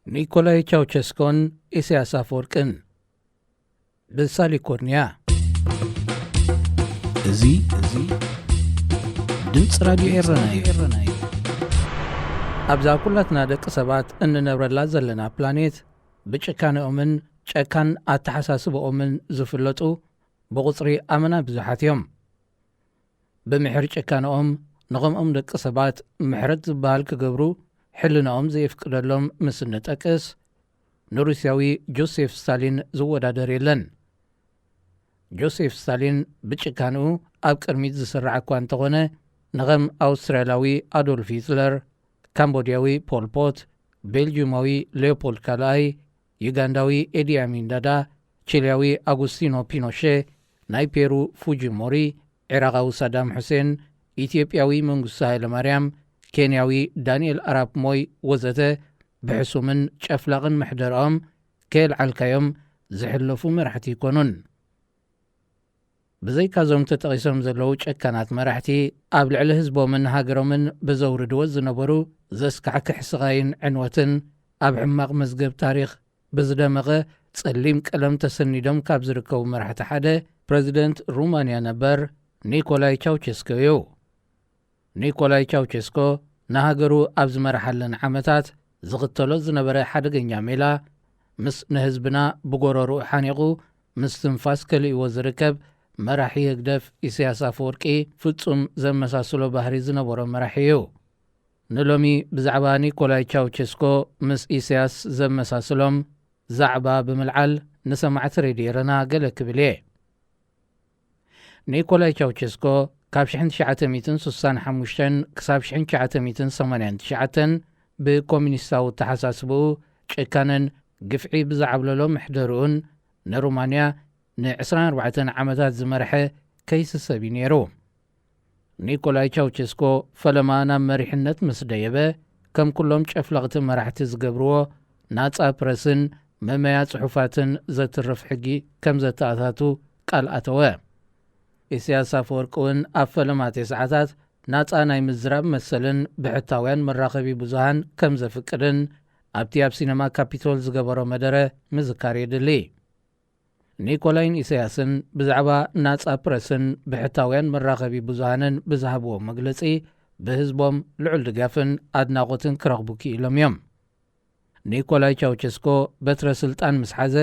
ኒኮላይ ቻውቸስኮን ኢሳያስ ኣፈወርቅን። ብሳሊኮርኒያ። እዚ፣ እዚ ድምፂ ራድዮ ኤረና እዩ። ኣብዛ ኩላትና ደቂ ሰባት እንነብረላ ዘለና ፕላኔት፣ ብጭካኔኦምን ጨካን ኣተሓሳስባኦምን ዝፍለጡ ብቑፅሪ ኣመና ብዙሓት እዮም። ብምሕር ጭካኔኦም ንኸምኦም ደቂ ሰባት ምሕረት ዝበሃል ክገብሩ ሕልናኦም ዘየፍቅደሎም ምስ እንጠቅስ፣ ንሩስያዊ ጆሴፍ ስታሊን ዝወዳደር የለን። ጆሴፍ ስታሊን ብጭካንኡ ኣብ ቅድሚት ዝስራዕ እኳ እንተኾነ፣ ንኸም ኣውስትራልያዊ ኣዶልፍ ሂትለር፣ ካምቦድያዊ ፖል ፖት፣ ቤልጂዩማዊ ሌዮፖልድ ካልኣይ፣ ዩጋንዳዊ ኤዲ ኣሚን ዳዳ፣ ቺልያዊ ኣጉስቲኖ ፒኖሼ፣ ናይ ፔሩ ፉጂሞሪ፣ ዒራቓዊ ሳዳም ሑሴን፣ ኢትዮጵያዊ መንግስቱ ሃይለማርያም፣ ኬንያዊ ዳንኤል ኣራፕ ሞይ ወዘተ ብሕሱምን ጨፍላቕን ምሕደርኦም ከየልዓልካዮም ዝሕለፉ መራሕቲ ኣይኮኑን። ብዘይካዞም ተጠቒሶም ዘለዉ ጨካናት መራሕቲ፣ ኣብ ልዕሊ ህዝቦምን ሃገሮምን ብዘውርድዎ ዝነበሩ ዘስካሕክሕ ስቓይን ዕንወትን፣ ኣብ ሕማቕ መዝገብ ታሪኽ ብዝደመቐ ጸሊም ቀለም ተሰኒዶም ካብ ዝርከቡ መራሕቲ ሓደ፣ ፕረዚደንት ሩማንያ ነበር ኒኮላይ ቻውቸስኮ እዩ። ኒኮላይ ቻውቸስኮ ንሃገሩ ኣብ ዝመርሓለን ዓመታት ዝኽተሎ ዝነበረ ሓደገኛ ሜላ፣ ምስ ንህዝብና ብጎረርኡ ሓኒቑ ምስትንፋስ ከሊእዎ ዝርከብ መራሒ ህግደፍ ኢሳያስ ኣፈወርቂ ፍጹም ዘመሳስሎ ባህሪ ዝነበሮ መራሒ እዩ። ንሎሚ ብዛዕባ ኒኮላይ ቻውቸስኮ ምስ ኢሳያስ ዘመሳስሎም ዛዕባ ብምልዓል፣ ንሰማዕቲ ሬድዮ ኤረና ገለ ክብል እየ። ኒኮላይ ቻውቸስኮ ካብ ሽሕን ትሽዓተ ሚእትን ስሳን ሓሙሽተን ክሳብ ሽሕን ትሽዓተ ሚእትን ሰማንያን ትሽዓተን ብኮሚኒስታዊ ኣተሓሳስብኡ፣ ጭካነን ግፍዒ ብዝዓብለሎ ምሕደርኡን ንሩማንያ ንዕስራን ኣርባዕተን ዓመታት ዝመርሐ ከይሲ ሰብ እዩ ነይሩ። ኒኮላይ ቻውቸስኮ ፈለማ ናብ መሪሕነት ምስ ደየበ፣ ከም ኩሎም ጨፍለቕቲ መራሕቲ ዝገብርዎ፣ ናጻ ፕረስን መመያ ጽሑፋትን ዘትርፍ ሕጊ ከም ዘተኣታቱ ቃል ኣተወ። ኢሳያስ ኣፈወርቂ እውን ኣብ ፈለማ ተስዓታት ናጻ ናይ ምዝራብ መሰልን ብሕታውያን መራኸቢ ብዙሃን ከም ዘፍቅድን፣ ኣብቲ ኣብ ሲነማ ካፒቶል ዝገበሮ መደረ ምዝካር የድሊ። ኒኮላይን ኢሳያስን ብዛዕባ ናጻ ፕረስን ብሕታውያን መራኸቢ ብዙሃንን ብዝሃብዎ መግለጺ፣ ብህዝቦም ልዑል ድጋፍን ኣድናቖትን ክረኽቡ ክኢሎም እዮም። ኒኮላይ ቻውቸስኮ በትረ ስልጣን ምስ ሓዘ፣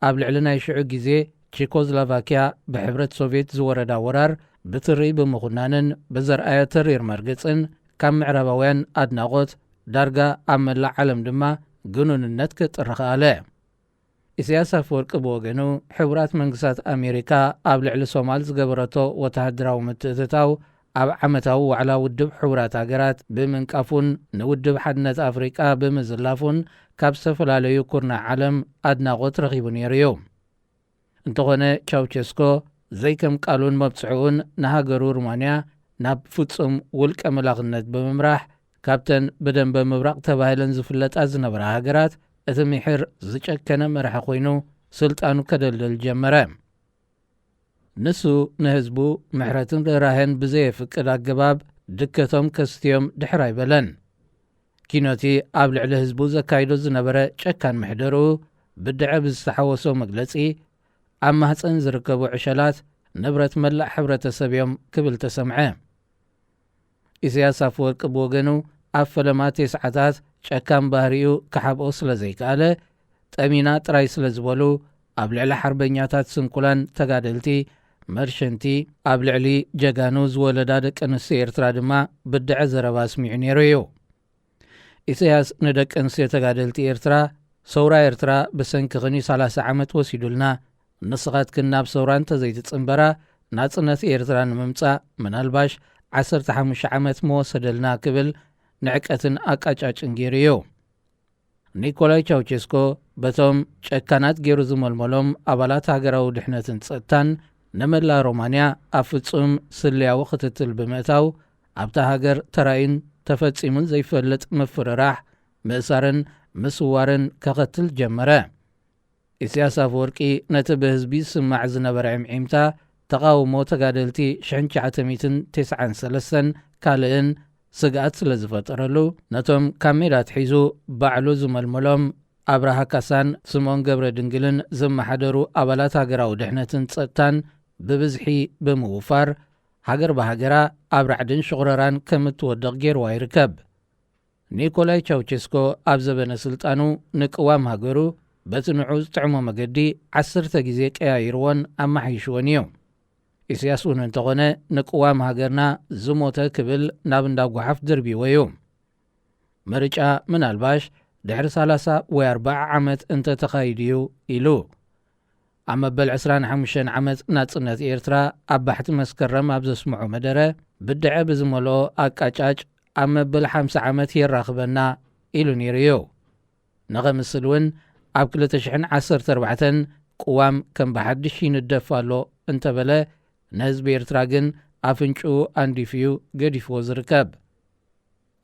ኣብ ልዕሊ ናይ ሽዑ ግዜ ቼኮዝሎቫኪያ ብሕብረት ሶቭየት ዝወረዳ ወራር ብትሪ ብምኹናንን ብዘርኣዮ ተሪር መርገጽን፣ ካብ ምዕራባውያን ኣድናቖት፣ ዳርጋ ኣብ መላእ ዓለም ድማ ግኑንነት ከጥሪ ከኣለ። ኢሳያስ ኣፈወርቂ ብወገኑ፣ ሕቡራት መንግስታት ኣሜሪካ ኣብ ልዕሊ ሶማል ዝገበረቶ ወተሃደራዊ ምትእትታው፣ ኣብ ዓመታዊ ዋዕላ ውድብ ሕቡራት ሃገራት ብምንቃፉን ንውድብ ሓድነት ኣፍሪቃ ብምዝላፉን፣ ካብ ዝተፈላለዩ ኩርናዕ ዓለም ኣድናቖት ረኺቡ ነይሩ እዩ። እንተኾነ፣ ቻውቸስኮ ዘይከም ቃሉን መብጽዕኡን ንሃገሩ ሩማንያ ናብ ፍጹም ውልቀ መላኽነት ብምምራሕ፣ ካብተን ብደንበ ምብራቕ ተባሂለን ዝፍለጣ ዝነበራ ሃገራት፣ እቲ ምሒር ዝጨከነ መራሒ ኮይኑ ስልጣኑ ከደልድል ጀመረ። ንሱ ንህዝቡ ምሕረትን ርህራሄን ብዘየፍቅድ ኣገባብ ድከቶም ከስትዮም ድሕር ኣይበለን። ኪኖቲ ኣብ ልዕሊ ህዝቡ ዘካይዶ ዝነበረ ጨካን ምሕደርኡ ብድዐ ብዝተሓወሶ መግለጺ፣ ኣብ ማህጸን ዝርከቡ ዕሸላት ንብረት መላእ ሕብረተሰብ እዮም ክብል ተሰምዐ። ኢሳያስ ኣፈወርቂ ብወገኑ፣ ኣብ ፈለማ ተስዓታት ጨካን ባህሪኡ ክሓብኦ ስለ ዘይከኣለ፣ ጠሚና ጥራይ ስለ ዝበሉ፣ ኣብ ልዕሊ ሓርበኛታት ስንኩላን ተጋደልቲ፣ መርሸንቲ፣ ኣብ ልዕሊ ጀጋኑ ዝወለዳ ደቂ ኣንስትዮ ኤርትራ ድማ ብድዐ ዘረባ ኣስሚዑ ነይሩ እዩ። ኢሳያስ ንደቂ ኣንስትዮ ተጋደልቲ ኤርትራ፣ ሰውራ ኤርትራ ብሰንክኽን እዩ ሰላሳ ዓመት ወሲዱልና፣ ንስኻትክን ናብ ሰውራ እንተዘይትጽንበራ፣ ናጽነት ኤርትራ ንምምጻእ ምናልባሽ ዓሰርተ ሓሙሽተ ዓመት ምወሰደልና ክብል ንዕቀትን ኣቃጫጭን ገይሩ እዩ። ኒኮላይ ቻውቸስኮ በቶም ጨካናት ገይሩ ዝመልመሎም ኣባላት ሃገራዊ ድሕነትን ጸጥታን ንመላ ሮማንያ ኣብ ፍጹም ስለያዊ ክትትል ብምእታው፣ ኣብታ ሃገር ተራእዩን ተፈጺሙን ዘይፈልጥ ምፍርራሕ፣ ምእሳርን ምስዋርን ከኸትል ጀመረ። ኢሳያስ ኣፈወርቂ ነቲ ብህዝቢ ዝስማዕ ዝነበረ ዕምዒምታ፣ ተቓውሞ ተጋደልቲ ሽሕን ትሽዓተ ሚእትን ተስዓን ሰለስተን ካልእን ስግኣት ስለ ዝፈጠረሉ፣ ነቶም ካብ ሜዳ ኣትሒዙ ባዕሉ ዝመልመሎም ኣብርሃ ካሳን ስምኦን ገብረ ድንግልን ዝመሓደሩ ኣባላት ሃገራዊ ድሕነትን ጸጥታን ብብዝሒ ብምውፋር፣ ሃገር ብሃገራ ኣብ ራዕድን ሽቑረራን ከም እትወድቕ ገይርዋ ይርከብ። ኒኮላይ ቻውቸስኮ ኣብ ዘበነ ስልጣኑ ንቅዋም ሃገሩ በቲ ንዑ ዝጥዕሞ መገዲ ዓሰርተ ግዜ ቀያይርዎን ኣመሓይሽዎን እዩ። ኢሳያስ እውን እንተኾነ ንቅዋም ሃገርና ዝሞተ ክብል ናብ እንዳ ጓሓፍ ድርቢዎ እዩ። ምርጫ ምናልባሽ ድሕሪ ሰላሳ ወይ ኣርብዓ ዓመት እንተተኻይዱ እዩ ኢሉ። ኣብ መበል ዕስራን ሓሙሽተን ዓመት ናጽነት ኤርትራ ኣብ ባሕቲ መስከረም ኣብ ዘስምዖ መደረ፣ ብድዐ ብዝመልኦ ኣቃጫጭ ኣብ መበል ሓምሳ ዓመት የራኽበና ኢሉ ነይሩ እዩ። ንኸምስል እውን ኣብ ክልተ ሽሕን ዓሰርተ ኣርባዕተን ቅዋም ከም ብሓድሽ ይንደፍ ኣሎ እንተበለ፣ ንህዝቢ ኤርትራ ግን ኣፍንጭኡ ኣንዲፉ እዩ ገዲፍዎ ዝርከብ።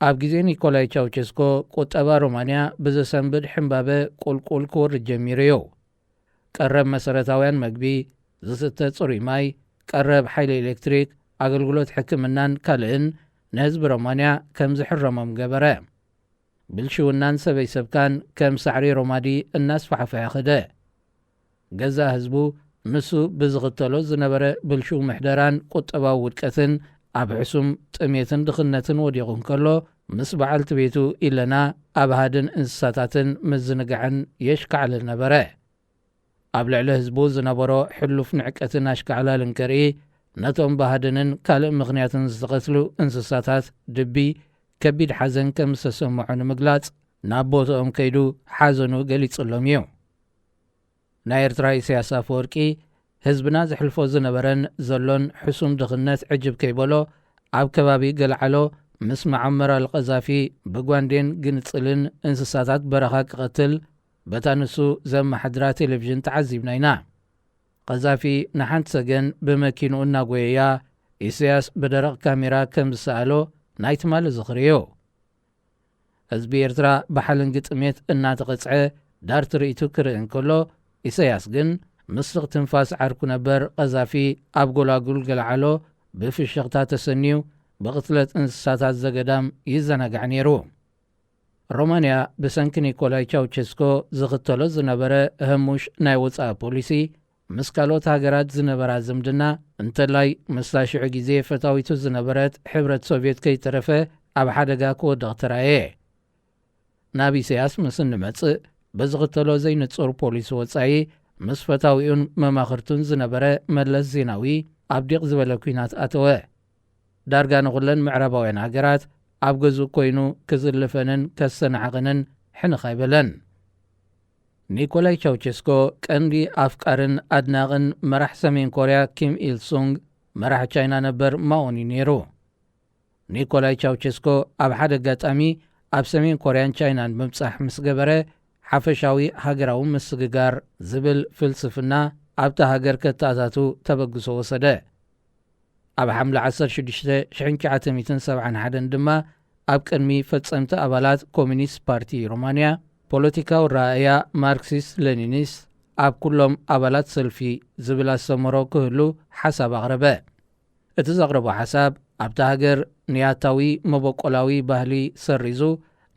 ኣብ ግዜ ኒኮላይ ቻውቸስኮ ቁጠባ ሮማንያ ብዘሰንብድ ሕምባበ ቁልቁል ክወርድ ጀሚሩ እዩ። ቀረብ መሰረታውያን መግቢ፣ ዝስተ ጽሩይ ማይ፣ ቀረብ ሓይሊ ኤሌክትሪክ፣ ኣገልግሎት ሕክምናን ካልእን ንህዝቢ ሮማንያ ከም ዝሕረሞም ገበረ። ብልሽውናን ሰበይ ሰብካን ከም ሳዕሪ ሮማዲ እናስፋሕፈሐ ኸደ። ገዛእ ህዝቡ ንሱ ብዝኽተሎ ዝነበረ ብልሽው ምሕደራን ቁጠባዊ ውድቀትን ኣብ ሕሱም ጥሜትን ድኽነትን ወዲቑ እንከሎ፣ ምስ በዓልቲ ቤቱ ኢለና ኣብ ሃድን እንስሳታትን ምዝንጋዕን የሽካዕልል ነበረ። ኣብ ልዕሊ ህዝቡ ዝነበሮ ሕሉፍ ንዕቀትን ኣሽካዕላልን ከርኢ፣ ነቶም ብሃድንን ካልእ ምኽንያትን ዝተቐትሉ እንስሳታት ድቢ ከቢድ ሓዘን ከም ዝተሰምዖ ንምግላጽ ናብ ቦትኦም ከይዱ ሓዘኑ ገሊጽሎም እዩ። ናይ ኤርትራ ኢሳያስ ኣፈወርቂ፣ ህዝብና ዝሕልፎ ዝነበረን ዘሎን ሕሱም ድኽነት ዕጅብ ከይበሎ፣ ኣብ ከባቢ ገልዓሎ ምስ መዓመር ኣልቀዛፊ ብጓንዴን ግንጽልን እንስሳታት በረኻ ክቐትል በታ ንሱ ዘመሓድራ ቴሌቪዥን ተዓዚብና ኢና። ቀዛፊ ንሓንቲ ሰገን ብመኪንኡ እናጎየያ ኢሳያስ ብደረቕ ካሜራ ከም ዝሰኣሎ ናይ ትማሊ ዝኽሪ እዩ። ህዝቢ ኤርትራ ብሓለንጊ ጥሜት እናተቐጽዐ ዳር ትርኢቱ ክርኢ እንከሎ፣ ኢሳያስ ግን ምስ ስቕ ትንፋስ ዓርኩ ነበር ቀዛፊ ኣብ ጎላጉል ገልዓሎ ብፍሽኽታ ተሰንዩ ብቕትለት እንስሳታት ዘገዳም ይዘናጋዕ ነይሩ። ሮማንያ ብሰንኪ ኒኮላይ ቻውቸስኮ ዝኽተሎ ዝነበረ ህሙሽ ናይ ወጻኢ ፖሊሲ፣ ምስ ካልኦት ሃገራት ዝነበራ ዝምድና፣ እንተላይ ምስታ ሽዑ ግዜ ፈታዊቱ ዝነበረት ሕብረት ሶቭየት ከይተረፈ ኣብ ሓደጋ ክወድቕ ተራእየ። ናብ ኢሳያስ ምስ እንመጽእ፣ ብዝኽተሎ ዘይንጹር ፖሊሲ ወጻኢ፣ ምስ ፈታዊኡን መማኽርቱን ዝነበረ መለስ ዜናዊ ኣብ ዲቕ ዝበለ ኲናት ኣተወ። ዳርጋ ንኹለን ምዕራባውያን ሃገራት ኣብ ገዝኡ ኮይኑ ክዝልፈንን ከሰናዕቕንን ሕንኽ ኣይበለን። ኒኮላይ ቻውቸስኮ ቀንዲ ኣፍቃርን ኣድናቕን መራሕ ሰሜን ኮርያ ኪም ኢል ሱንግ፣ መራሕ ቻይና ነበር ማኦን እዩ ነይሩ። ኒኮላይ ቻውቸስኮ ኣብ ሓደ ኣጋጣሚ ኣብ ሰሜን ኮርያን ቻይናን ምብጻሕ ምስ ገበረ፣ ሓፈሻዊ ሃገራዊ ምስግጋር ዝብል ፍልስፍና ኣብታ ሃገር ከተኣታቱ ተበግሶ ወሰደ። ኣብ ሓምለ ዓሰርተ ሽዱሽተ ሽሕን ትሽዓተ ሚእትን ሰብዓን ሓደን ድማ ኣብ ቅድሚ ፈጸምቲ ኣባላት ኮሚኒስት ፓርቲ ሮማንያ ፖለቲካዊ ረኣእያ ማርክሲስት ሌኒኒስት ኣብ ኩሎም ኣባላት ሰልፊ ዝብል ኣስተምህሮ ክህሉ ሓሳብ ኣቕረበ። እቲ ዘቕረቦ ሓሳብ ኣብታ ሃገር ንያታዊ መበቆላዊ ባህሊ ሰሪዙ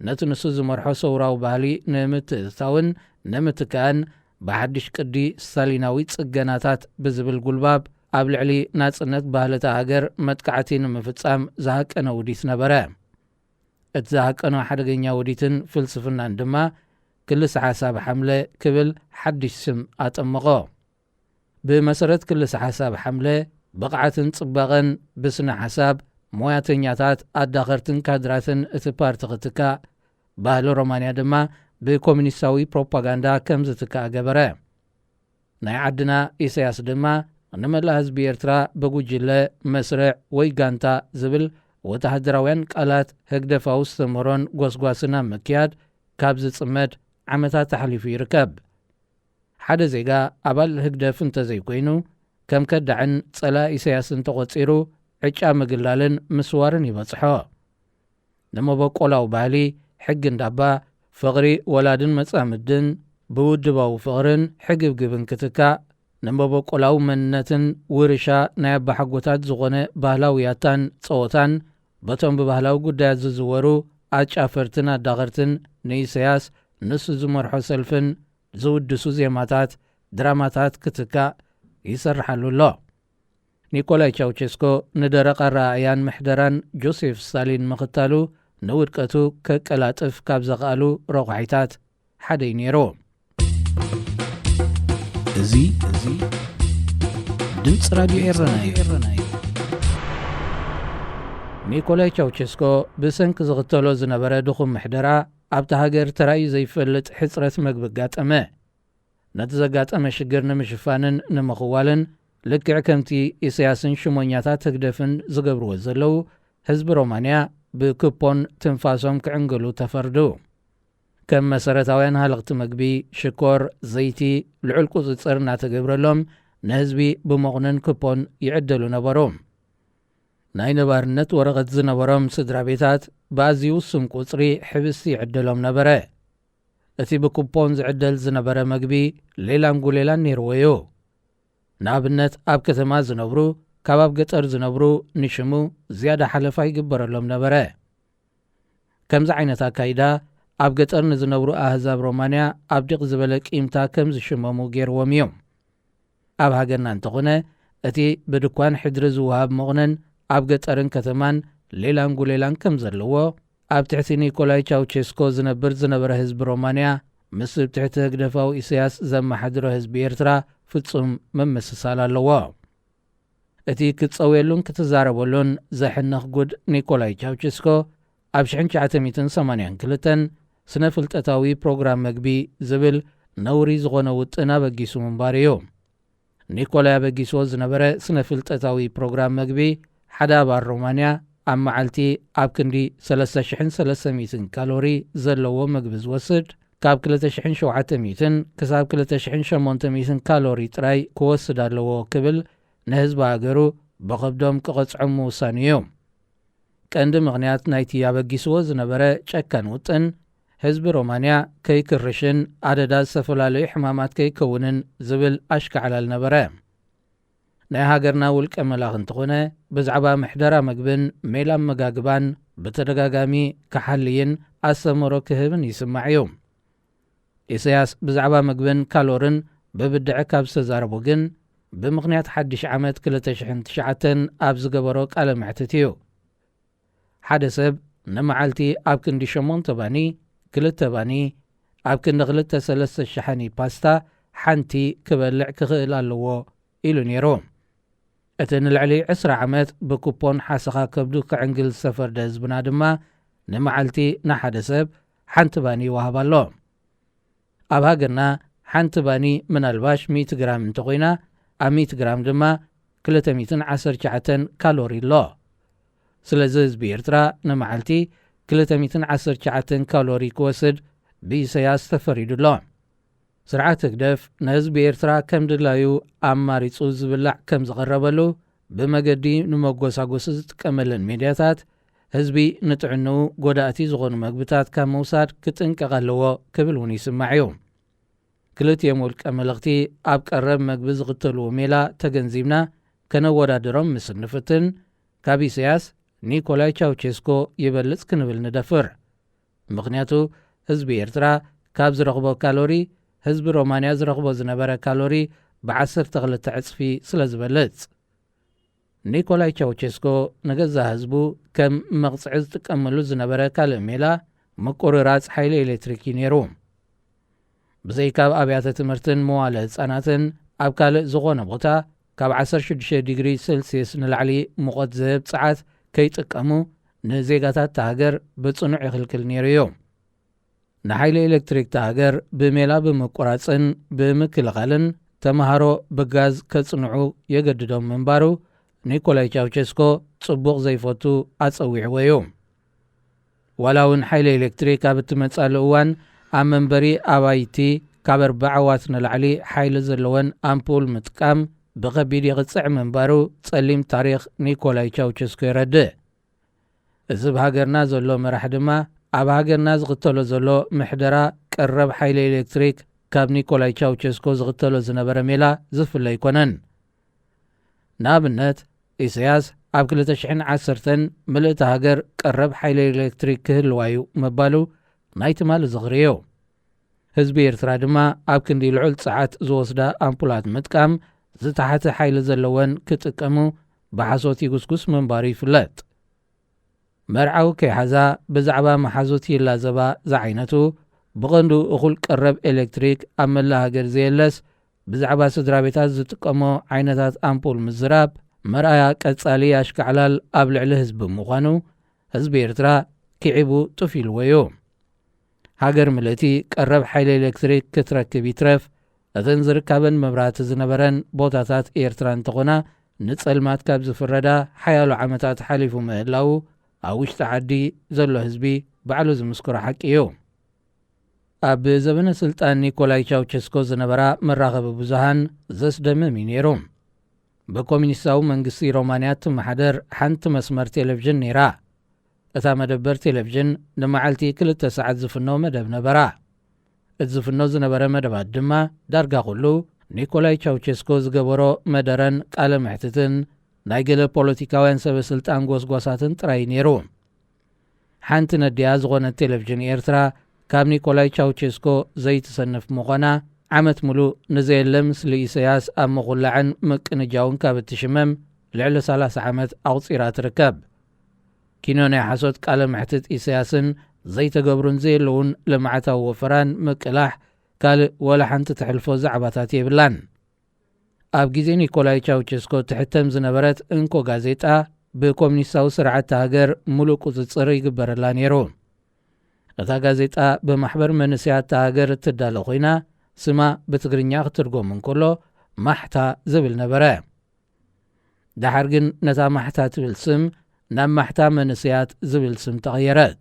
ነቲ ንሱ ዝመርሖ ሰውራዊ ባህሊ ንምትእትታውን ንምትካእን ብሓድሽ ቅዲ ስታሊናዊ ጽገናታት ብዝብል ጉልባብ ኣብ ልዕሊ ናጽነት ባህልታ ሃገር መጥቃዕቲ ንምፍጻም ዝሃቀነ ውዲት ነበረ። እቲ ዝሃቀኖ ሓደገኛ ውዲትን ፍልስፍናን ድማ ክልሰ ሓሳብ ሓምለ ክብል ሓድሽ ስም ኣጠመቖ። ብመሰረት ክልሰ ሓሳብ ሓምለ፣ ብቕዓትን ጽባቐን ብስነ ሓሳብ ሞያተኛታት ኣዳኸርትን ካድራትን እቲ ፓርቲ ክትካእ፣ ባህሊ ሮማንያ ድማ ብኮሚኒስታዊ ፕሮፓጋንዳ ከም ዝትካእ ገበረ። ናይ ዓድና ኢሳያስ ድማ ንመላእ ህዝቢ ኤርትራ ብጉጅለ፣ መስርዕ ወይ ጋንታ ዝብል ወተሃደራውያን ቃላት ህግደፋዊ ዝተመሮን ጎስጓስን ኣብ ምክያድ ካብ ዝጽመድ ዓመታት ኣሕሊፉ ይርከብ። ሓደ ዜጋ ኣባል ህግደፍ እንተዘይኮይኑ፣ ከም ከዳዕን ጸላኢ ኢሳያስን ተቖጺሩ ዕጫ ምግላልን ምስዋርን ይበጽሖ። ንመበቆላዊ ባህሊ፣ ሕጊ እንዳባ፣ ፍቕሪ ወላድን መጻምድን ብውድባዊ ፍቕርን ሕግብግብን ክትካእ፣ ንመበቆላዊ መንነትን ውርሻ ናይ ኣባሓጎታት ዝኾነ ባህላዊ ያታን ጸወታን፣ በቶም ብባህላዊ ጉዳያት ዝዝወሩ ኣጫፈርትን ኣዳኸርትን ንኢሳያስ ንሱ ዝመርሖ ሰልፍን ዝውድሱ ዜማታት፣ ድራማታት ክትካእ ይሰርሓሉ ኣሎ። ኒኮላይ ቻውቸስኮ ንደረቕ ኣረኣእያን ምሕደራን ጆሴፍ ስታሊን ምኽታሉ ንውድቀቱ ከቀላጥፍ ካብ ዘኽኣሉ ረቋሒታት ሓደ እዩ ነይሩ። እዚ፣ እዚ ድምፂ ራድዮ ኤረና እዩ። ኒኮላይ ቻውቸስኮ ብሰንኪ ዝኽተሎ ዝነበረ ድኹም ምሕደራ ኣብታ ሃገር ተራእዩ ዘይፈልጥ ሕፅረት መግቢ ኣጋጠመ። ነቲ ዘጋጠመ ሽግር ንምሽፋንን ንምኽዋልን ልክዕ ከምቲ ኢሳያስን ሽሞኛታት ህግደፍን ዝገብርዎ ዘለዉ፣ ህዝቢ ሮማንያ ብኩፖን ትንፋሶም ክዕንግሉ ተፈርዱ። ከም መሰረታውያን ሃለኽቲ መግቢ፣ ሽኮር፣ ዘይቲ፣ ልዑል ቁጽጽር እናተገብረሎም ንህዝቢ ብሞቕንን ኩፖን ይዕደሉ ነበሩ። ናይ ነባርነት ወረቐት ዝነበሮም ስድራ ቤታት ብኣዝዩ ውሱን ቁጽሪ ሕብስቲ ይዕደሎም ነበረ። እቲ ብኩፖን ዝዕደል ዝነበረ መግቢ ሌላን ጉሌላን ነይርዎ እዩ። ንኣብነት ኣብ ከተማ ዝነብሩ፣ ካብ ኣብ ገጠር ዝነብሩ ንሽሙ ዝያዳ ሓለፋ ይግበረሎም ነበረ። ከምዚ ዓይነት ኣካይዳ ኣብ ገጠር ንዝነብሩ ኣህዛብ ሮማንያ ኣብ ዲቕ ዝበለ ቂምታ ከም ዝሽመሙ ገይርዎም እዩ። ኣብ ሃገርና እንተኾነ እቲ ብድኳን ሕድሪ ዝወሃብ ሞቕነን ኣብ ገጠርን ከተማን ሌላን ጉሌላን ከም ዘለዎ ኣብ ትሕቲ ኒኮላይ ቻውቸስኮ ዝነብር ዝነበረ ህዝቢ ሮማንያ ምስ ኣብ ትሕቲ ህግደፋዊ ኢሳያስ ዘመሓድሮ ህዝቢ ኤርትራ ፍጹም ምምስሳል ኣለዎ። እቲ ክትጸውየሉን ክትዛረበሉን ዘሕንኽ ጉድ ኒኮላይ ቻውቸስኮ ኣብ ሽሕን ትሽዓተ ሚእትን ሰማንያን ክልተን ስነ ፍልጠታዊ ፕሮግራም መግቢ ዝብል ነውሪ ዝኾነ ውጥን ኣበጊሱ ምንባሩ እዩ። ኒኮላይ ኣበጊስዎ ዝነበረ ስነ ፍልጠታዊ ፕሮግራም መግቢ ሓደ ኣባል ሮማንያ ኣብ መዓልቲ ኣብ ክንዲ ሰለስተ ሽሕን ሰለስተ ሚእትን ካሎሪ ዘለዎ መግቢ ዝወስድ ካብ ክልተ ሽሕን ሸውዓተ ሚእትን ክሳብ ክልተ ሽሕን ሸሞንተ ሚእትን ካሎሪ ጥራይ ክወስድ ኣለዎ ክብል ንህዝቢ ሃገሩ ብኸብዶም ክቐጽዖም ምውሳኑ እዩ። ቀንዲ ምኽንያት ናይቲ ኣበጊስዎ ዝነበረ ጨካን ውጥን ህዝቢ ሮማንያ ከይክርሽን ኣደዳ ዝተፈላለዩ ሕማማት ከይከውንን ዝብል ኣሽካዕላል ነበረ። ናይ ሃገርና ውልቀ መላኺ እንተኾነ ብዛዕባ ምሕደራ መግብን ሜላ ኣመጋግባን ብተደጋጋሚ ክሓልይን ኣስተምህሮ ክህብን ይስማዕ እዩ። ኢሳያስ ብዛዕባ መግብን ካሎርን ብብድዐ ካብ ዝተዛረቦ ግን ብምኽንያት ሓድሽ ዓመት ክልተ ሽሕን ትሽዓተን ኣብ ዝገበሮ ቃለ መሕትት እዩ። ሓደ ሰብ ንመዓልቲ ኣብ ክንዲ ሸሞንተ ባኒ፣ ክልተ ባኒ፣ ኣብ ክንዲ ክልተ ሰለስተ ሸሓኒ ፓስታ ሓንቲ ክበልዕ ክኽእል ኣለዎ ኢሉ ነይሩ። እቲ ንልዕሊ ዕስራ ዓመት ብኩፖን ሓሰኻ ከብዱ ክዕንግል ዝተፈርደ ህዝብና ድማ ንመዓልቲ ንሓደ ሰብ ሓንቲ ባኒ ይወሃብ ኣሎ። ኣብ ሃገርና ሓንቲ ባኒ ምናልባሽ ሚእቲ ግራም እንተኾይና፣ ኣብ ሚእቲ ግራም ድማ ክልተ ሚእትን ዓሰርተ ትሽዓተን ካሎሪ ኣሎ። ስለዚ ህዝቢ ኤርትራ ንመዓልቲ ክልተ ሚእትን ዓሰርተ ትሽዓተን ካሎሪ ክወስድ ብኢሳያስ ተፈሪዱ ኣሎ። ስርዓት ህግደፍ ንህዝቢ ኤርትራ ከም ድላዩ ኣማሪጹ ዝብላዕ ከም ዝቐረበሉ ብመገዲ ንመጎሳጎሲ ዝጥቀመለን ሜድያታት፣ ህዝቢ ንጥዕንኡ ጎዳእቲ ዝኾኑ መግብታት ካብ ምውሳድ ክጥንቀቕ ኣለዎ ክብል እውን ይስማዕ እዩ። ክልቲኦም ውልቀ መለኽቲ ኣብ ቀረብ መግቢ ዝኽተልዎ ሜላ ተገንዚብና ከነወዳድሮም ምስ እንፍትን፣ ካብ ኢሳያስ ኒኮላይ ቻውቸስኮ ይበልጽ ክንብል ንደፍር። ምኽንያቱ ህዝቢ ኤርትራ ካብ ዝረኽቦ ካሎሪ፣ ህዝቢ ሮማንያ ዝረኽቦ ዝነበረ ካሎሪ ብዓሰርተ ክልተ ዕጽፊ ስለ ዝበልጽ። ኒኮላይ ቻውቸስኮ ንገዛእ ህዝቡ ከም መቕጽዒ ዝጥቀመሉ ዝነበረ ካልእ ሜላ ምቁርራጽ ሓይሊ ኤሌክትሪክ እዩ ነይሩ። ብዘይካ ኣብ ኣብያተ ትምህርትን መዋለ ህጻናትን ኣብ ካልእ ዝኾነ ቦታ ካብ ዓሰርተ ሽዱሽተ ዲግሪ ሴልስየስ ንላዕሊ ሙቐት ዝህብ ጸዓት ከይጥቀሙ ንዜጋታት እታ ሃገር ብጽኑዕ ይኽልክል ነይሩ እዩ። ንሓይሊ ኤሌክትሪክ እታ ሃገር ብሜላ ብምቁራጽን ብምክልኻልን ተመሃሮ ብጋዝ ከጽንዑ የገድዶም ምንባሩ ኒኮላይ ቻውቸስኮ ጽቡቕ ዘይፈቱ ኣጸዊዕዎ እዩ። ዋላ እውን ሓይሊ ኤሌክትሪክ ኣብ እትመጽኣሉ እዋን ኣብ መንበሪ ኣባይቲ ካብ ኣርብዓ ዋት ንላዕሊ ሓይሊ ዘለወን ኣምፑል ምጥቃም ብኸቢድ የቕጽዕ ምንባሩ ጸሊም ታሪኽ ኒኮላይ ቻውቸስኮ የረድእ። እዚ ኣብ ሃገርና ዘሎ መራሕ ድማ ኣብ ሃገርና ዝኽተሎ ዘሎ ምሕደራ ቀረብ ሓይሊ ኤሌክትሪክ ካብ ኒኮላይ ቻውቸስኮ ዝኽተሎ ዝነበረ ሜላ ዝፍለ ኣይኮነን። ንኣብነት ኢሳያስ ኣብ ክልተ ሽሕን ዓሰርተን ምልእቲ ሃገር ቀረብ ሓይሊ ኤሌክትሪክ ክህልዋ እዩ ምባሉ ናይ ትማሊ ዝኽሪ እዩ። ህዝቢ ኤርትራ ድማ ኣብ ክንዲ ልዑል ጸዓት ዝወስዳ ኣምፑላት ምጥቃም ዝተሓተ ሓይሊ ዘለወን ክጥቀሙ ብሓሶት ይጉስጉስ ምንባሩ ይፍለጥ። መርዓዊ ከይሓዛ ብዛዕባ መሓዙት ይላዘባ ዝዓይነቱ ብቐንዱ እኹል ቀረብ ኤሌክትሪክ ኣብ መላእ ሃገር ዘየለስ ብዛዕባ ስድራ ቤታት ዝጥቀሞ ዓይነታት ኣምፑል ምዝራብ መርኣያ ቀጻሊ ኣሽካዕላል ኣብ ልዕሊ ህዝቢ ምዃኑ ህዝቢ ኤርትራ ኪዒቡ ጡፍ ኢልዎ እዩ። ሃገር ምልእቲ ቀረብ ሓይሊ ኤሌክትሪክ ክትረክብ ይትረፍ እተን ዝርካበን መብራህቲ ዝነበረን ቦታታት ኤርትራ እንተኾና ንጸልማት ካብ ዝፍረዳ ሓያሎ ዓመታት ሓሊፉ ምህላዉ ኣብ ውሽጢ ዓዲ ዘሎ ህዝቢ ባዕሉ ዝምስክሮ ሓቂ እዩ። ኣብ ዘበነ ስልጣን ኒኮላይ ቻውቸስኮ ዝነበራ መራኸቢ ብዙሃን ዘስደምም እዩ ነይሩ። ብኮሚኒስታዊ መንግስቲ ሮማንያ ትመሓደር ሓንቲ መስመር ቴሌቪዥን ነይራ። እታ መደበር ቴሌቪዥን ንመዓልቲ ክልተ ሰዓት ዝፍኖ መደብ ነበራ። እቲ ዝፍኖ ዝነበረ መደባት ድማ ዳርጋ ኩሉ ኒኮላይ ቻውቸስኮ ዝገበሮ መደረን ቃለ መሕትትን ናይ ገለ ፖለቲካውያን ሰበ ስልጣን ጎስጓሳትን ጥራይ ነይሩ። ሓንቲ ነዲኣ ዝኾነት ቴሌቪዥን ኤርትራ ካብ ኒኮላይ ቻውቸስኮ ዘይትሰንፍ ምዃና ዓመት ሙሉእ ንዘየለ ምስሊ ኢሰያስ ኣብ ምኹላዕን ምቅንጃውን ካብ እትሽመም ልዕሊ ሰላሳ ዓመት ኣቑጺራ ትርከብ። ኪኖ ናይ ሓሶት ቃለ መሕትት ኢሰያስን ዘይተገብሩን ዘየለውን ልምዓታዊ ወፈራን ምቅላሕ ካልእ ወላ ሓንቲ ትሕልፎ ዛዕባታት የብላን። ኣብ ግዜ ኒኮላይ ቻውቸስኮ ትሕተም ዝነበረት እንኮ ጋዜጣ ብኮሚኒስታዊ ስርዓት እታ ሃገር ሙሉእ ቁጽጽር ይግበረላ ነይሩ። እታ ጋዜጣ ብማሕበር መንእሰያት እታ ሃገር እትዳሎ ኮይና ስማ ብትግርኛ ክትርጎም እንከሎ ማሕታ ዝብል ነበረ። ደሓር ግን ነታ ማሕታ ትብል ስም ናብ ማሕታ መንእሰያት ዝብል ስም ተቐየረት።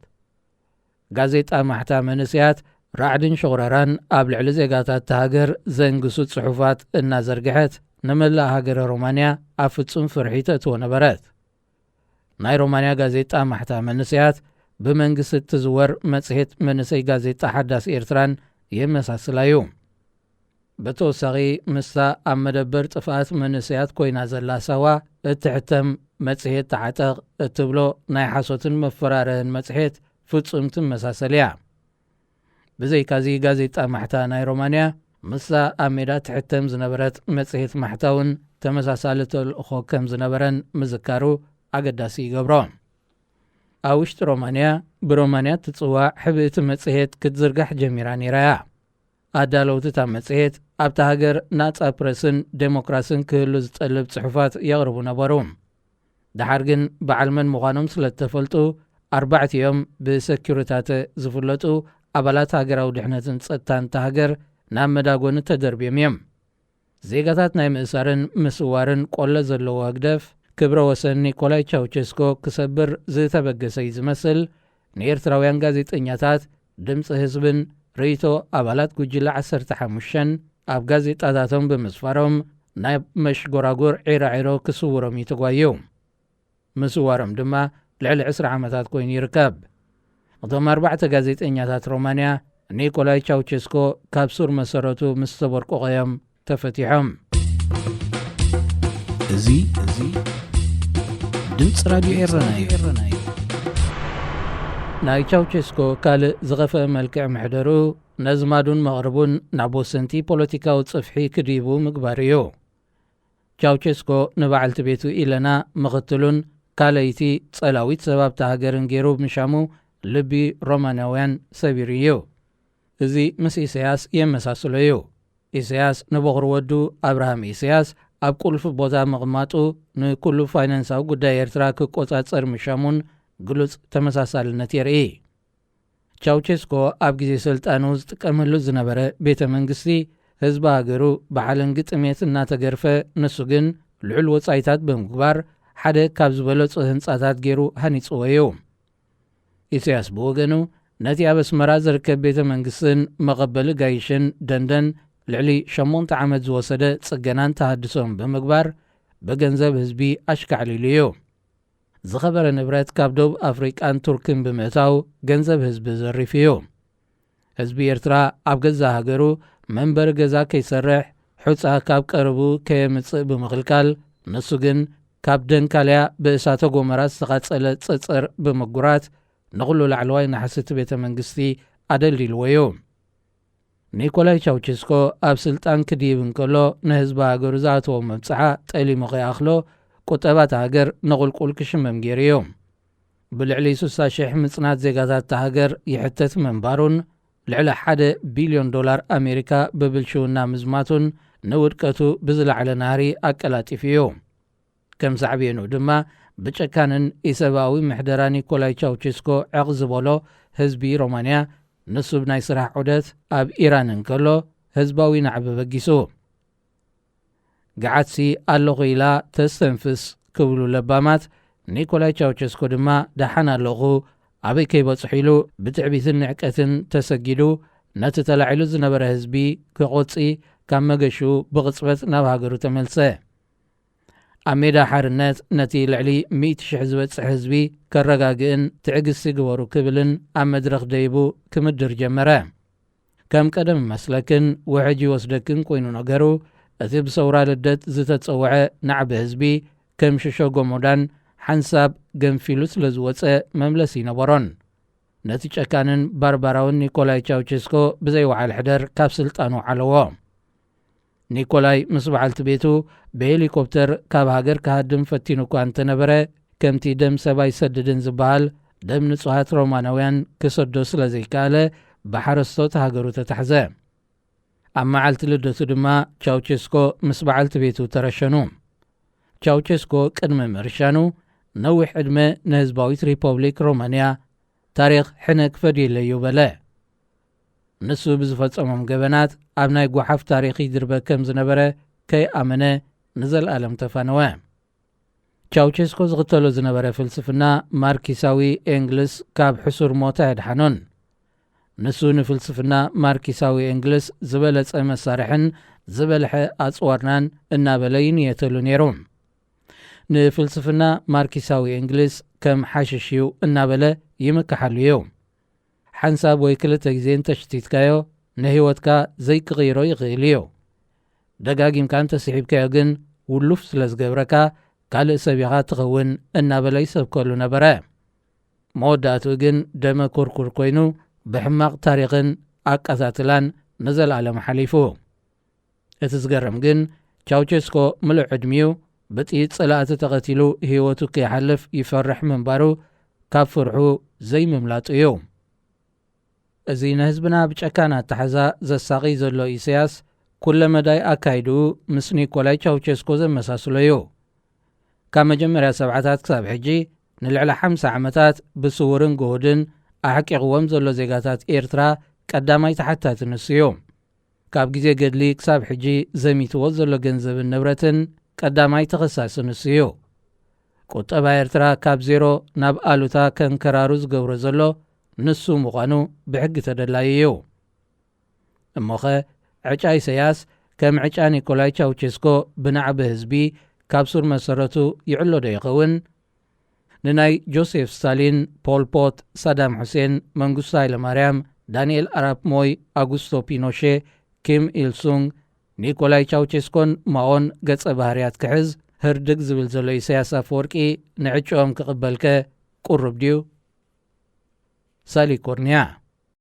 ጋዜጣ ማሕታ መንእሰያት ራዕድን ሽቑረራን ኣብ ልዕሊ ዜጋታት እታ ሃገር ዘንግሱ ጽሑፋት እናዘርግሐት ንመላእ ሃገረ ሮማንያ ኣብ ፍጹም ፍርሒ ተእትዎ ነበረት። ናይ ሮማንያ ጋዜጣ ማሕታ መንእሰያት ብመንግስቲ እትዝወር መጽሔት መንእሰይ ጋዜጣ ሓዳስ ኤርትራን የመሳስላ እዩ። ብተወሳኺ ምስታ ኣብ መደበር ጥፍኣት መንእሰያት ኮይና ዘላ ሳዋ እትሕተም መጽሔት ተዓጠቕ እትብሎ ናይ ሓሶትን መፈራርህን መጽሔት ፍጹም ትመሳሰል እያ። ብዘይካዚ ጋዜጣ ማሕታ ናይ ሮማንያ ምስታ ኣብ ሜዳ ትሕተም ዝነበረት መጽሔት ማሕታ እውን ተመሳሳሊ ተልእኾ ከም ዝነበረን ምዝካሩ ኣገዳሲ ይገብሮ። ኣብ ውሽጢ ሮማንያ ብሮማንያ እትጽዋዕ ሕብእቲ መጽሔት ክትዝርጋሕ ጀሚራ ነይራ እያ። ኣዳለውቲ እታ መጽሔት ኣብታ ሃገር ናጻ ፕረስን ዴሞክራስን ክህሉ ዝጠልብ ጽሑፋት የቕርቡ ነበሩ። ደሓር ግን በዓል መን ምዃኖም ስለ እተፈልጡ ኣርባዕቲኦም ብሰኪሪታተ ዝፍለጡ ኣባላት ሃገራዊ ድሕነትን ጸጥታን እታ ሃገር ናብ መዳጎኒ ተደርብዮም እዮም። ዜጋታት ናይ ምእሳርን ምስዋርን ቆለ ዘለዎ ህግደፍ ክብረ ወሰን ኒኮላይ ቻውቸስኮ ክሰብር ዝተበገሰ እዩ ዝመስል። ንኤርትራውያን ጋዜጠኛታት ድምፂ ህዝብን ርእይቶ ኣባላት ጉጅለ ዓሰርተ ሓሙሽተ ኣብ ጋዜጣታቶም ብምስፋሮም ናይ መሽጎራጉር ዒራዒሮ ክስውሮም እዩ ተጓዩ። ምስዋሮም ድማ ልዕሊ ዕስራ ዓመታት ኮይኑ ይርከብ። እቶም ኣርባዕተ ጋዜጠኛታት ሮማንያ ኒኮላይ ቻውቸስኮ ካብ ሱር መሰረቱ ምስ ተበርቆቐዮም ተፈቲሖም። እዚ እዚ ድምፂ ራድዮ ኤረና እዩ። ናይ ቻውቸስኮ ካልእ ዝኸፍአ መልክዕ ምሕደሩ ነዝማዱን መቕርቡን ናብ ወሰንቲ ፖለቲካዊ ጽፍሒ ክድይቡ ምግባር እዩ። ቻውቸስኮ ንበዓልቲ ቤቱ ኢለና ምኽትሉን ካልኣይቲ ጸላዊት ሰባብቲ ሃገርን ገይሩ ምሻሙ ልቢ ሮማናውያን ሰቢሩ እዩ። እዚ ምስ ኢሳያስ የመሳስሎ እዩ። ኢሳያስ ንበኹር ወዱ ኣብርሃም ኢሳያስ ኣብ ቁልፊ ቦታ ምቕማጡ ንኩሉ ፋይናንሳዊ ጉዳይ ኤርትራ ክቆጻጸር ምሻሙን ግሉጽ ተመሳሳልነት የርኢ። ቻውቸስኮ ኣብ ግዜ ስልጣኑ ዝጥቀመሉ ዝነበረ ቤተ መንግስቲ ህዝቢ ሃገሩ ብሓለንጊ ጥሜት እናተገርፈ ንሱ ግን ልዑል ወጻኢታት ብምግባር ሓደ ካብ ዝበለጹ ህንጻታት ገይሩ ሃኒጽዎ እዩ። ኢሳያስ ብወገኑ ነቲ ኣብ ኣስመራ ዝርከብ ቤተ መንግስትን መቐበሊ ጋይሽን ደንደን ልዕሊ ሸሞንተ ዓመት ዝወሰደ ጽገናን ተሃድሶን ብምግባር ብገንዘብ ህዝቢ ኣሽካዕሊሉ እዩ። ዝኸበረ ንብረት ካብ ደቡብ ኣፍሪቃን ቱርክን ብምእታው ገንዘብ ህዝቢ ዘሪፉ እዩ። ህዝቢ ኤርትራ ኣብ ገዛ ሃገሩ መንበሪ ገዛ ከይሰርሕ ሑጻ ካብ ቀረቡ ከየምጽእ ብምኽልካል ንሱ ግን ካብ ደንካልያ ብእሳተ ጎመራ ዝተቓጸለ ጸጸር ብምጉራት ንኹሉ ላዕለዋይ ናሕስቲ ቤተ መንግስቲ ኣደልዲልዎ እዩ። ኒኮላይ ቻውቸስኮ ኣብ ስልጣን ክድይብ እንከሎ ንህዝቢ ሃገሩ ዝኣተዎ መብጽዓ ጠሊሙ ከይኣኽሎ ቁጠባ እታ ሃገር ነቑልቁል ክሽመም ገይሩ እዩ። ብልዕሊ ስሳ ሽሕ ምጽናት ዜጋታት እታ ሃገር ይሕተት ምንባሩን ልዕሊ ሓደ ቢልዮን ዶላር ኣሜሪካ ብብልሽውና ምዝማቱን ንውድቀቱ ብዝለዓለ ናህሪ ኣቀላጢፉ እዩ። ከም ሳዕቤኑ ድማ ብጨካንን ኢሰብኣዊ ምሕደራ ኒኮላይ ቻውቸስኮ ዕቕ ዝበሎ ህዝቢ ሮማንያ ንሱ ብናይ ስራሕ ዑደት ኣብ ኢራን እንከሎ ህዝባዊ ናዕቢ በጊሱ። ገዓትሲ ኣለኹ ኢላ ተስተንፍስ ክብሉ ለባማት ኒኮላይ ቻውቸስኮ ድማ ደሓን ኣለኹ ኣበይ ከይበጽሑ ኢሉ ብትዕቢትን ንዕቀትን ተሰጊዱ ነቲ ተላዒሉ ዝነበረ ህዝቢ ክቖጺ ካብ መገሽኡ ብቕጽበት ናብ ሃገሩ ተመልሰ። ኣብ ሜዳ ሓርነት ነቲ ልዕሊ ሚእቲ ሽሕ ዝበጽሕ ህዝቢ ከረጋግእን ትዕግስቲ ግበሩ ክብልን ኣብ መድረኽ ደይቡ ክምድር ጀመረ። ከም ቀደም መስለክን ውሕጅ ይወስደክን ኮይኑ ነገሩ፣ እቲ ብሰውራ ልደት ዝተጸውዐ ናዕቢ ህዝቢ ከም ሽሾ ጎሞዳን ሓንሳብ ገንፊሉ ስለ ዝወጸ መምለሲ ይነበሮን። ነቲ ጨካንን ባርባራውን ኒኮላይ ቻውቸስኮ ብዘይወዓል ሕደር ካብ ስልጣኑ ዓለዎ። ኒኮላይ ምስ በዓልቲ ቤቱ ብሄሊኮፕተር ካብ ሃገር ክሃድም ፈቲኑ እኳ እንተነበረ፣ ከምቲ ደም ሰብ ኣይሰድድን ዝበሃል ደም ንጹሃት ሮማናውያን ክሰዶ ስለ ዘይከኣለ ብሓረስቶት ሃገሩ ተታሕዘ። ኣብ መዓልቲ ልደቱ ድማ ቻውቸስኮ ምስ በዓልቲ ቤቱ ተረሸኑ። ቻውቸስኮ ቅድሚ ምርሻኑ ነዊሕ ዕድመ ንህዝባዊት ሪፖብሊክ ሮማንያ ታሪኽ ሕነ ክፈድየለይ እዩ በለ። ንሱ ብዝፈጸሞም ገበናት ኣብ ናይ ጓሓፍ ታሪኽ ይድርበ ከም ዝነበረ ከይኣመነ ንዘለኣለም ተፋነወ። ቻውቸስኮ ዝኽተሎ ዝነበረ ፍልስፍና ማርኪሳዊ ኤንግልስ ካብ ሕሱር ሞት ኣየድሓኖን። ንሱ ንፍልስፍና ማርኪሳዊ ኤንግልስ ዝበለጸ መሳርሕን ዝበልሐ ኣጽዋርናን እናበለ ይንየተሉ ነይሩ። ንፍልስፍና ማርኪሳዊ ኤንግልስ ከም ሓሽሽ እዩ እናበለ ይምክሓሉ እዩ። ሓንሳብ ወይ ክልተ ግዜ እንተሽቲትካዮ ንህይወትካ ዘይክቕይሮ ይኽእል እዩ። ደጋጊምካ እንተስሒብካዮ ግን ውሉፍ ስለ ዝገብረካ ካልእ ሰብ ኢኻ ትኸውን እናበለ ይሰብከሉ ነበረ። መወዳእትኡ ግን ደመ ኩርኩር ኮይኑ ብሕማቕ ታሪኽን ኣቃታትላን ንዘለኣለም ሓሊፉ። እቲ ዝገርም ግን ቻውቸስኮ ምሉእ ዕድሚኡ ብጥይት ጸላእቲ ተቐቲሉ ህይወቱ ከይሓልፍ ይፈርሕ ምንባሩ ካብ ፍርሑ ዘይምምላጡ እዩ። እዚ ንህዝብና ብጨካን ኣተሓዛ ዘሳቒ ዘሎ ኢሳያስ ኩለ መዳይ ኣካይድኡ ምስ ኒኮላይ ቻውቸስኮ ዘመሳስሎ እዩ። ካብ መጀመርያ ሰብዓታት ክሳብ ሕጂ ንልዕሊ ሓምሳ ዓመታት ብስውርን ግሁድን ኣሕቂቕዎም ዘሎ ዜጋታት ኤርትራ ቀዳማይ ተሓታቲ ንሱ እዩ። ካብ ግዜ ገድሊ ክሳብ ሕጂ ዘሚትዎ ዘሎ ገንዘብን ንብረትን ቀዳማይ ተኸሳሲ ንሱ እዩ። ቁጠባ ኤርትራ ካብ ዜሮ ናብ ኣሉታ ከንከራሩ ዝገብሮ ዘሎ ንሱ ምዃኑ ብሕጊ ተደላዩ እዩ። እሞኸ ዕጫ ኢሳያስ ከም ዕጫ ኒኮላይ ቻውቸስኮ ብናዕቢ ህዝቢ ካብ ሱር መሰረቱ ይዕሎ ዶ ይኸውን? ንናይ ጆሴፍ ስታሊን፣ ፖል ፖት፣ ሳዳም ሑሴን፣ መንግስቱ ሃይለማርያም፣ ዳንኤል ኣራፕ ሞይ፣ ኣጉስቶ ፒኖሼ፣ ኪም ኢልሱንግ፣ ኒኮላይ ቻውቸስኮን ማኦን ገጸ ባህርያት ክሕዝ ህርድግ ዝብል ዘሎ ኢሳያስ ኣፈወርቂ ንዕጭኦም ክቕበልከ ቁሩብ ድዩ? ሳሊ ኮርንያ።